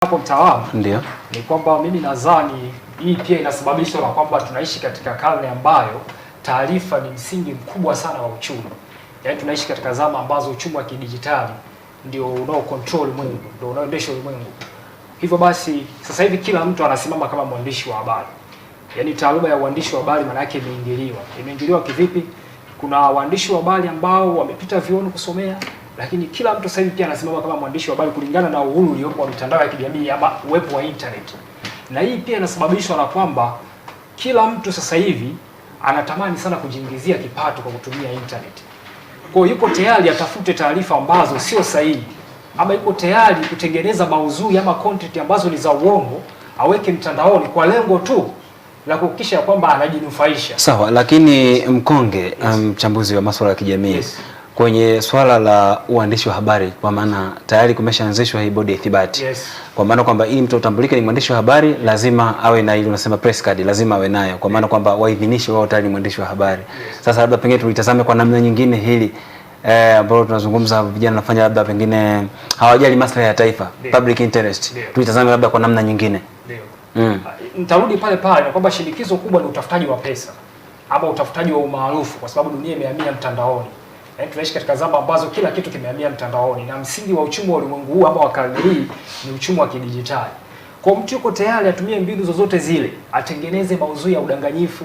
Hapo mtaalamu, Ndio. Ni kwamba mimi nadhani hii pia inasababishwa na kwamba tunaishi katika karne ambayo taarifa ni msingi mkubwa sana wa uchumi. Yaani tunaishi katika zama ambazo uchumi wa kidijitali ndio unao control ulimwengu, ndio unaoendesha ulimwengu. Hivyo basi sasa hivi kila mtu anasimama kama mwandishi wa habari. Yaani taaluma ya uandishi wa habari maana yake imeingiliwa. Imeingiliwa kivipi? Kuna waandishi wa habari ambao wamepita vyuoni kusomea, lakini kila mtu sasa hivi pia anasimama kama mwandishi wa habari kulingana na uhuru uliopo wa mitandao ya kijamii ama uwepo wa internet. Na hii pia inasababishwa na kwamba kila mtu sasa hivi anatamani sana kujiingizia kipato kwa kutumia internet. Kwa hiyo yuko tayari atafute taarifa ambazo sio sahihi, ama yuko tayari kutengeneza maudhui ama content ambazo ni za uongo aweke mtandaoni kwa lengo tu la kuhakikisha kwamba anajinufaisha. Sawa, lakini Mkonge, mchambuzi wa masuala ya kijamii, kwenye swala la uandishi wa habari, kwa maana tayari kumeshaanzishwa hii bodi ya ithibati, kwa maana kwamba ili mtu utambulike ni mwandishi wa habari lazima awe na ile unasema press card, lazima awe nayo, kwa maana kwamba waidhinishe wao tayari ni mwandishi wa habari. Sasa labda pengine tulitazame kwa namna nyingine hili ambalo tunazungumza, vijana wanafanya labda pengine hawajali maslahi ya taifa, public interest, tulitazame labda kwa namna nyingine. Ndio. Nitarudi pale pale na kwamba shinikizo kubwa ni utafutaji wa pesa ama utafutaji wa umaarufu, kwa sababu dunia imehamia mtandaoni. Yaani tunaishi katika zama ambazo kila kitu kimehamia mtandaoni, na msingi wa uchumi wa ulimwengu huu ama wa karne hii ni uchumi wa kidijitali. Kwa mtu yuko tayari atumie mbinu zozote zile, atengeneze maudhui ya udanganyifu,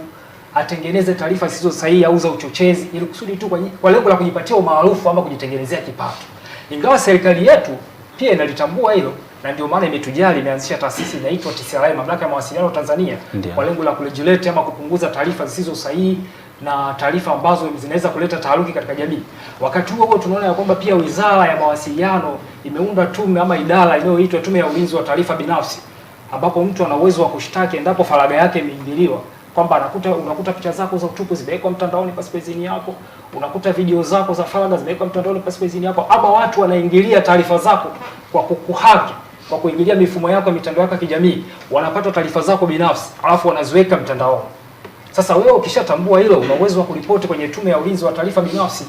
atengeneze taarifa zisizo sahihi au za uchochezi, ili kusudi tu kwa lengo la kujipatia umaarufu ama kujitengenezea kipato. Ingawa serikali yetu pia inalitambua hilo na ndio maana imetujali, imeanzisha taasisi inaitwa TCRA, Mamlaka ya Mawasiliano Tanzania, kwa lengo la kuregulate ama kupunguza taarifa zisizo sahihi na taarifa ambazo zinaweza kuleta taharuki katika jamii. Wakati huo huo, tunaona ya kwamba pia Wizara ya Mawasiliano imeunda tume ama idara inayoitwa Tume ya Ulinzi wa Taarifa Binafsi, ambapo mtu ana uwezo wa kushtaki endapo faragha yake imeingiliwa, kwamba unakuta picha zako za utupu zimewekwa mtandaoni pasipo idhini yako, unakuta video zako za faragha zimewekwa mtandaoni pasipo idhini yako, ama watu wanaingilia taarifa zako kwa kukuhaki, kwa kuingilia mifumo yako ya mitandao yako ya kijamii, wanapata taarifa zako binafsi alafu wanaziweka mtandaoni. Sasa wewe ukishatambua hilo, una uwezo wa kuripoti kwenye Tume ya Ulinzi wa Taarifa Binafsi